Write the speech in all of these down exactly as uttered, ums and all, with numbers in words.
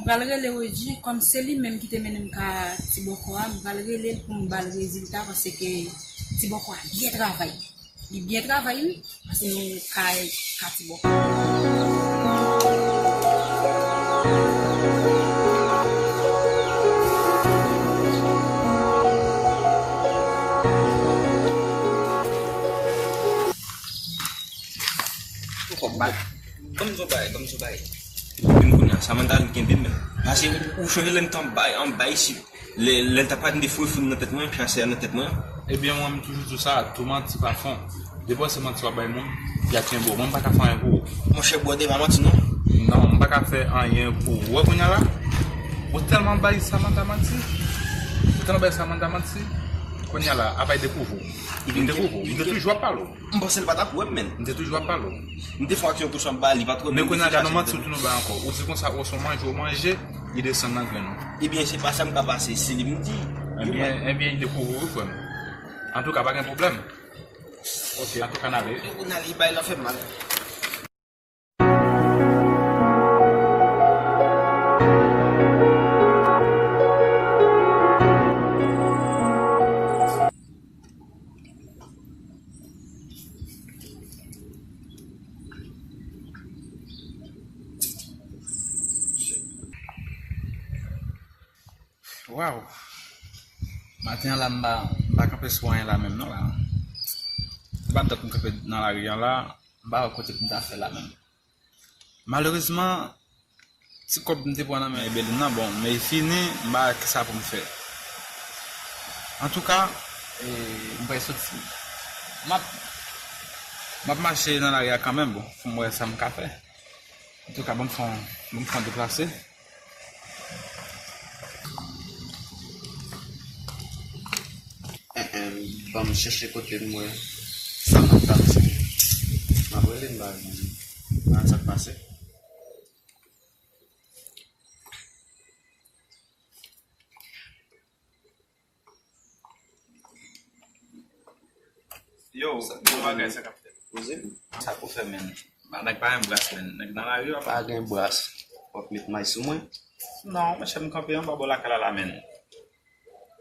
Pral rele Roger, kòm se li menm ki te mennen m ka Ti Bòkò a, m pral rele l pou m ba l rezilta, paske Ti Bòkò a byen travay. Li byen travay, wi, paske nou ka, ka Ti Bòkò. Ou fè m bay. Ban m di w bagay, ban m di w bagay. Epi m kounye a, Samantha li kenbe m. Paske ou, ou chonje lè m t anba, anba isit. Lè, lè l t ap pale de fou fou nan tèt mwen, chasè a nan tèt mwen. Ebyen, mwen, m toujou di w sa, tou manti pa fon. Depi w se manti w ap bay moun, y a tyenbo. Mwen, m pa ka fè anyen pou ou. Monchè, bwè de pa manti, non. Non, m pa ka fè anyen pou ou. Ou wè kounye a la, ou tèlman bay Samantha manti. Ou tèlman bay Samantha manti. Kounye a la, apay dekouvri w. Li dekouvri w. Li te toujou ap pale w. M panse l pa t ap wè m, menn. M te toujou ap pale w. M te fè yon aksyon pou chanm ba li, pa twò. Men kounye a, gade yon manti ou tounen bay ankò. Ou di konsa, ou se yon manje, ou manje, li desann nan grenn ou. Ebyen, se pa sa m ka pase, se li m di. Ebyen, ebyen, li dekouvri w, wi, frè m. Antouka, pa gen pwoblèm. Ok, antouka, n ale. Ou n ale, bay la fè mal. Waw! Maten an la, m pa, m pa kanpe sou anyen la menm non la. M pa t dòt m kanpe nan lari an la, m pa wè kote pou m ta fè la menm. Malerezman, ti kòb m te pran nan men Ebelin nan, bon, men li fini, m pa wè kisa pou m fè. Antouka, e, m pral soti. M ap, m ap mache nan lari a kanmenm, bon, pou m wè sa m ka fè. Antouka, ban m fè yon, ban m fè yon deplase. Ban m chèche kote m wè Samantha, paske m ap rele l, m pa jwenn li. Sa k pase? Yo, bon bagay, sa k ap fèt? Poze m. Sa pou fè, menn? Nèg pa gen bras, menn. Nèg nan lari, papa. Pa gen bras. W ap met may sou mwen? Non, monchè, m kanpe anba bò lakay la, la, menn.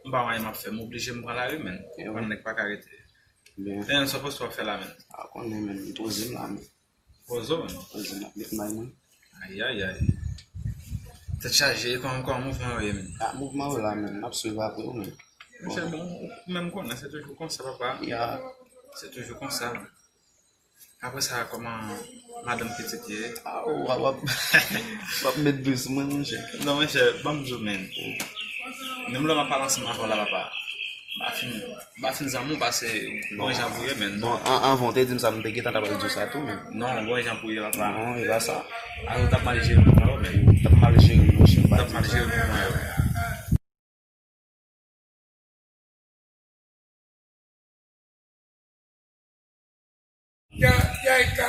M pa gen anyen m ap fè, m oblije m pran lari, menn. Ou konn nèg pa ka rete. Byen. Menn, sa poste w ap fè la, menn? A, konnen, menn, m poze m la, menn. Poze w, menn. Poze m, m ap met may mwen. Ayayay. Tèt chaje, kòman, kòman mouvman yo ye, menn? A, mouvman yo la, menn. M ap swiv apre w, menn. Monchè, bon, ou menm konnen, se toujou konsa, papa. Ya. Se toujou konsa. Apre sa, kòman madanm pitit ye? A, w ap, w ap, w ap met dous mwen, monchè. Non, monchè, ban m di w, menn. Menm lè m ap pale ansanm avè w la, papa. M pa fin, m pa fin zanmi w pase bon jan pou ye, menn. Bon, an-, anvan w te di m sa, m te gentan ta pral di w sa tou, menn. Non, bon jan pou ye, papa. Non, e pa sa. Alò, w t ap mal jere mouvman yo, menn. T ap mal jere, monchè, m pa di w. T ap mal jere mouvman yo.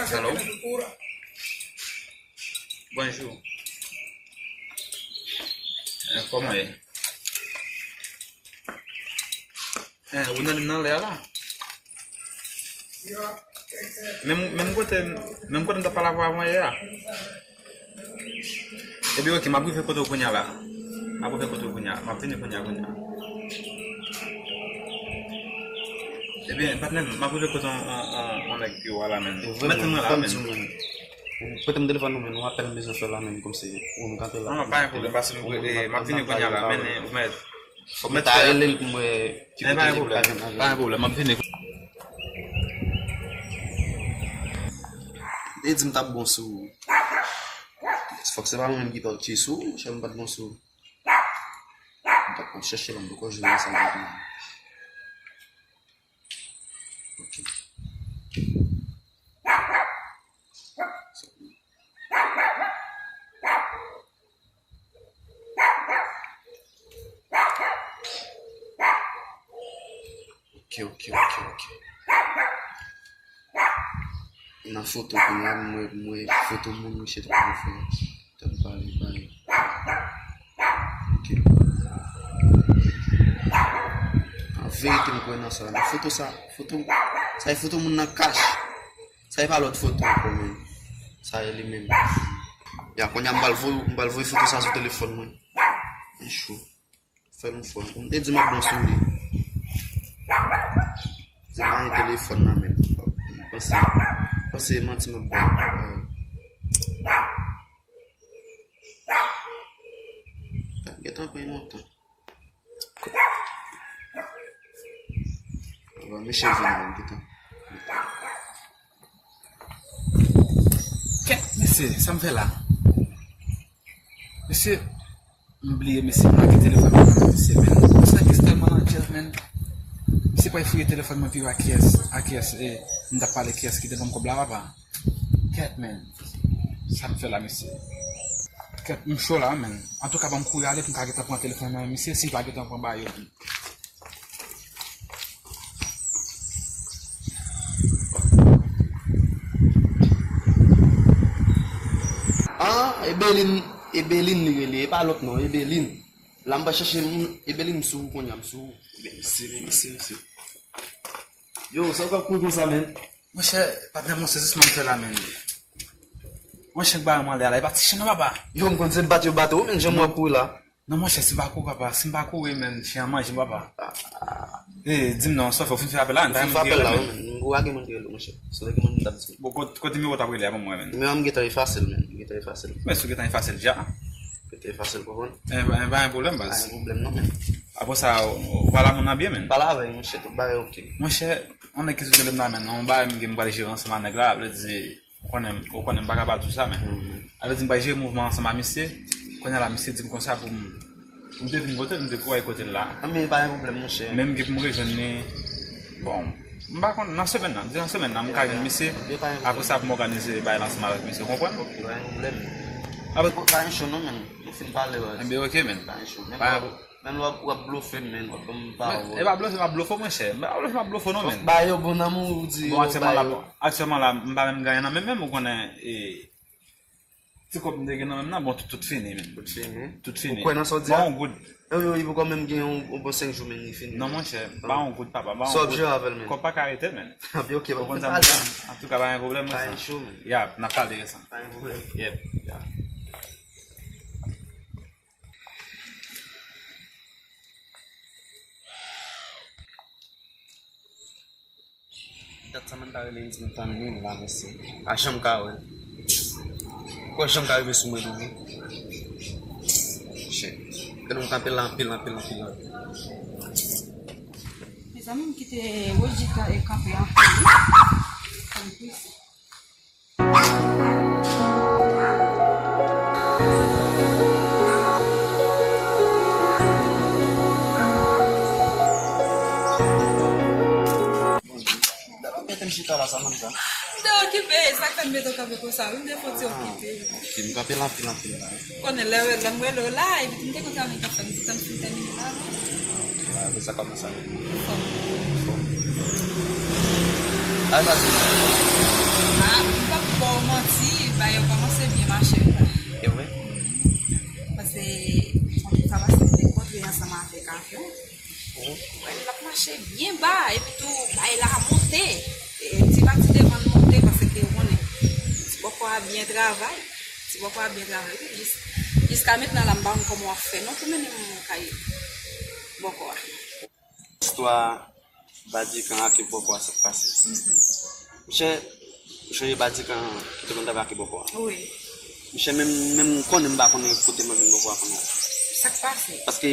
Hello. Bonjou. Eh, kòman ye? Eh, ou nan, nan lè a la? Menm, menm kote, menm kote m t ap pale avè w avan yè a? Ebyen, oke, m ap rive kote w kounye a la. M ap rive kote w kounye a. M ap vini kounye a, kounye a. Ebyen, patnè m, m ap rive kote yon, yon, yon, yon nèg pi wo a la, menn. Mèt mwen la, menn. Prete m telefòn ou, menn. Yon apèl m bezwen fè la, menn, kòmsi ou m kanpe la. Non, pa gen pwoblèm, pase m, m ap vini kounye a la, menn, ou mèt. Fòk mwen ta rele l pou m wè ki kote li pou l al jwenn avè l. Pa gen pwoblèm, m ap vini. Li te di m t ap bon sou ou. Fòk se pa mwen menm ki pa t ye sou ou, monchè, m pa t bon sou ou. M t ap chèche la, m poko jwenn ansanm avèk mwen. Ok. Ok, ok, ok, ok. Nan foto kounye a, m wè, m wè foto moun misye t ap fè, t ap pale, pale. Ok. An verite, m kwè nan sa. Nan foto sa, foto, sa e foto moun nan kach. Sa e pa lòt foto ankò, men. Sa e li menm. Ya, kounye a m pral voye, m pral voye foto sa sou telefòn mwen. E cho. Fè nou fò. M te di m ap bon sou li. Di m a gen telefòn nan men. Panse, panse manti m ap bay. Gentan pran lontan. Bon, mesye vini menm, gentan. Kèt, mesye, sa m fè la? Mesye, m bliye, mesye, m lage telefòn mwen, mesye, men. Sa ki tèlman nan djèl, men. Misye pral fouye telefòn mwen pi a kiyès, a kiyès, e, m t ap pale kiyès ki te ban m kòb la, papa. Kèt, men. Sa m fè la, mesye. Kèt, m cho la, men. Antouka, ban m kouri ale pou m ka gentan pran telefòn nan men misye, si l pa gentan pran ba yo. Ah, Ebelin, Ebelin li rele, e pa lòt non, Ebelin. La m pa chèche moun, Ebelin m sou ou kounye a, m sou ou. Ebelin, sere, sere, sere. Yo, sa w ap kouri konsa, men? Monchè, patnè m, se jis mwen fè la, men. Monchè, k bagay mwen lè a la, e pa ti chen non, papa. Yo, m konn se bat yo bat ou, men, jan m wè w ap kouri la. Non, monchè, si m pa kouri, papa, si m pa kouri, men, chen an manje m, papa. E, di m non, sòf, ou fin fè apèl la, m pa renmen gen rele, men. M gon lage moun ki rele, monchè. Se lè gen moun m t ap di. Bon, kot, kot nimewo w t ap rele a, ban mwen, men. Nimewo a m gentan efase l, men. M gentan efase l. Men, si w gentan efase l deja. Gentan efase l, konprann? E, pa, pa gen pwoblèm, baz. Pa gen pwoblèm, non, men. Apre sa, ou, ou pale a moun nan byen, men. Pale avè l, monchè, tout bagay oke. Monchè, yon nèg ki sou tele m nan, men, non, yon bagay m gen m pral jere ansanm a nèg la, vle di, Ou konnen, ou konnen m pa ka pa di w sa, men. Sa vle di m pral jere mouvman ansanm a misye. Kounye a la, misye di m konsa pou m, pou m te vin kote l, m te kouri kote l la. Anben, pa gen pwoblèm, monchè. Men m gen pou m rejwenn li. Bon, m pa konn, nan semèn nan, diran semèn nan, m ka jwenn misye. Apre sa, pou m òganize bagay la ansanm avèk misye, ou konprann? Ok, pa gen pwoblèm. Apre, pa gen cho non, men. Nou fin pale, wè. Anben, ok, men. Pa gen cho. Men, Men w ap, w ap blofe m, men, w ap ban m pawòl. E pa blofe m ap blofe w, monchè. M pa blofe m ap blofe w non, men. Ba yo bon nan mou, ou di. Bon, aktyèlman la, aktyèlman la, m pa menm gen anyen nan men m, men ou konnen, e, ti kòb m te gen nan men m nan, bon, tout, tout fini, men. Tout fini? Tout fini. Ou kwè nan sa w di a? Ba yon goud. Yo, yo, li poko menm gen yon, yon bon senk jou, men li fini. Non, monchè, ba yon goud, papa, ba yon goud. Sa w ap jere avè l, men? Kòb pa ka rete, men. Anben, ok, ban m pale. Antouka, pa gen pwoblèm, monchè. Pa gen cho, men. Yap, n ap pale de sa. Pa gen pwoblèm. Yep. Dat sa mwen ta rele yon ti tann li la, mesye. Pa janm ka wè l. Kwè janm ka rive sou mwen tou vre. Shit. Gade m kanpe la anpil, anpil, anpil, anpil. Mezanmi, m kite Roger kanpe anpil wi. Tann plis. Mete m chita la, sa mwen sa. M te okipe, sa k fè m mete w kanpe konsa wi, m te fon ti okipe. Ok, m kanpe la anpil anpil la. Konnen lè, lè m rele w la, epi tou m te konn travay k ap fè m, m te tann fin tèmine la, non. Ah, apre sa kòman sa ye? Anfòm. Anfòm. Bagay sa di. Ah, m p ap ba w manti, bagay yo kòmanse byen mache wi la. E vre? Paske, sa pase m te kontre ansanm avèk avyon. Wè, l ap mache byen ba, epi tou, bay la monte. E, ti pati devan l monte, paske ou konnen, ti bòkò a byen travay. Ti bòkò a byen travay, wi. Jis, jiska mentnan la, m pa konn kòman w ap fè, non, pou mennen m kay bòkò a. Istwa Badikan ak bòkò a, sa k pase? Monchè, ou sonje Badikan ki te konn travay ak bòkò a? Wi. Monchè, menm, menm konnen m pa konnen kote mwen jwenn bòkò a kounye a. Sa k pase? Paske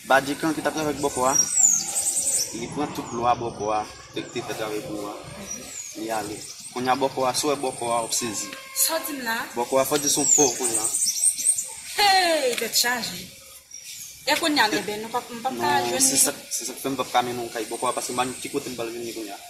Badikan ki t ap travay ak bòkò a, li pran tout lwa bòkò a, te, te fè travay pou ou a, li ale. Kounye a bòkò a, si w wè bòkò a, w ap sezi. Sa w di m la? Bòkò a, fò di se yon pòv kounye a. Hey, tèt chaje. E kounye a, Bebe, nou p ap, m p ap ka jwenn li. Non, se sa, se sa k fè m p ap ka mennen w kay bòkò a, paske m pa konn ki kote m pral jwenn li kounye a.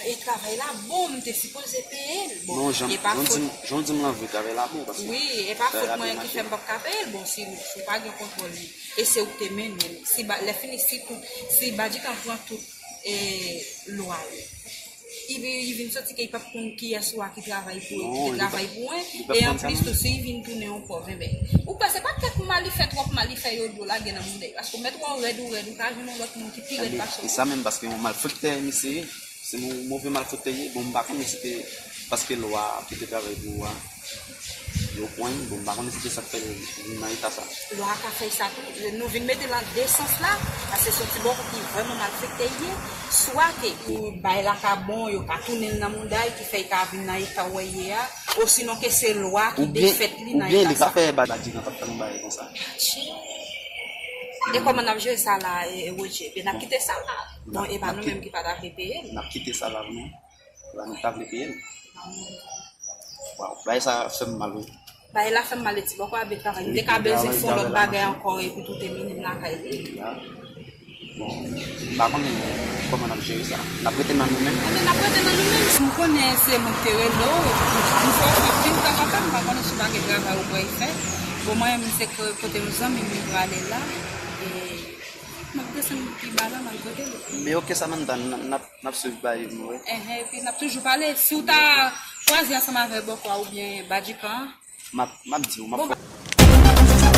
E travay la bon, m te sipoze peye l. Bon, e pa fòt. Non, jan, jan w di m, jan w di m lan vre, travay la bon, paske. Wi, e pa fòt mwen ki fè m p ap ka peye l. Bon, si, si w pa gen kontwòl li, e se ou k te mennen l. Si ba, lè fini, si tout, si Badikan pran tout, e, lwa yo. Li, li vin santi ke li p ap konn kiyès ou a ki travay pou li, ki te travay pou mwen. E anplis tou, si li vin tounen yon pòv, enben, ou kwè se pa kèk malifè, twòp malifè yo dwe lage nan mouda yo? Paske ou mèt wè w rèd, ou rèd, ou ka jwenn yon lòt moun ki pi rèd pase w. E sa menm, paske yon malfektè misye ye. Se yon move malfektè li ye. Bon, m pa konnen si te paske lwa a ki te travay pou ou a. Yo pran, bon, m pa konnen si se sa k fè l vin nan eta sa. Lwa ka fè sa tou. Nou vin mete l nan de sans la, paske se yon ti bòkò ki vrèman malfekte l ye. Swa ke pou bagay la ka bon, yo ka tounen l nan mouda l, ki fè l ka vin nan eta w wè l ye a, osinon ke se lwa ki defèt li nan eta sa. Oubyen li ka fè Badikan t ap fè nou bagay konsa. E kòman n ap jere sa la, Roger? Ebyen, n ap kite sa la. Bon, e pa nou menm ki pa ta vle peye l. N ap kite sa la, non. Epa nou ki ta vle peye l. Waw, bagay sa fè m mal wi. Bagay la fè m mal e ti bòkò a vle travay. M te ka bezwen fè yon lòt bagay ankò epi tou te mennen m lakay li. Bon, m pa konnen kòman n ap jere sa. N ap rete nan nou menm? Anben, n ap rete nan nou menm. M konnen se moun ki te rele w epi m fè w fè pil tan konsa, m pa konnen si w pa gen travay ou pral fè. Bon, mwen menm se kote yon zanmi m m prale la. E m ap desann pi ba la, m al kote l. Men oke Samantha, n ap N ap swiv bagay nou wi. Enhen, epi n ap toujou pale. Si w ta kwaze ansanm avè bòkò a oubyen Badikan an. M ap, m ap di w, m ap fè.